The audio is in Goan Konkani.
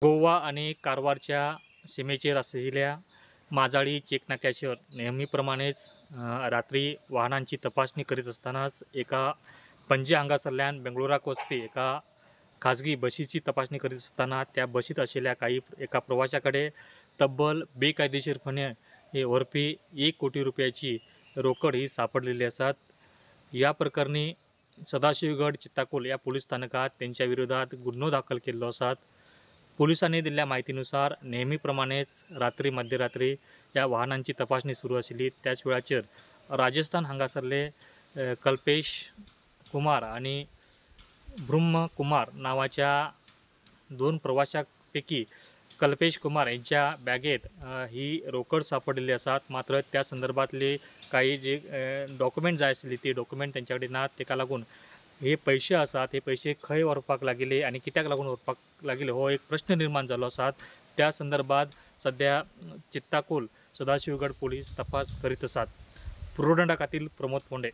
गोवा आनी कारवारच्या सिमेचेर आशिल्ल्या माजाळी चेकनाक्याचेर नेहमीप्रमाणेच रात्री वाहनांची तपासणी करीत असतानाच एका पणजे हांगासरल्यान बेंगळुराक वचपी एका खाजगी बशीची तपासणी करीत असताना त्या बशीत आशिल्ल्या काही एका प्रवाशा कडेन तब्बल बेकायदेशीरपणे हे व्हरपी 1 कोटी रुपयाची रोकड ही सापडलेली आसात. ह्या प्रकरणी सदाशिवगड चित्ताकोल या पोलीस स्थानकात त्यांच्या विरोधात गुन्हो दाखल केल्लो आसात. पोलिसांनी दिल्ल्या माहितीनुसार नेहमीप्रमाणेच रात्री मध्यरात्री या वाहनांची तपासणी सुरू आशिल्ली. त्याच वेळाचेर राजस्थान हांगासरले कल्पेश कुमार आनी ब्रह्म कुमार नांवाच्या 2 प्रवाशांपैकी कल्पेश कुमार यांच्या बॅगेत ही रोकड सापडलेली आसात. मात्र त्या संदर्भातली काही जे डॉक्युमेंट जाय आसली ती डॉक्युमेंट त्यांच्या कडेन नात. तेका लागून हे पैसे आसात हे पैसे खंय व्हरपाक लागिल्ले आनी कित्याक लागून व्हरपाक लागिल्ले हो एक प्रश्न निर्माण जाल्लो आसात. त्या संदर्भात सद्या चित्ताकोल सदाशिवगड पोलीस तपास करीत आसात. पुरोदंडा खातीर प्रमोद फोंडे.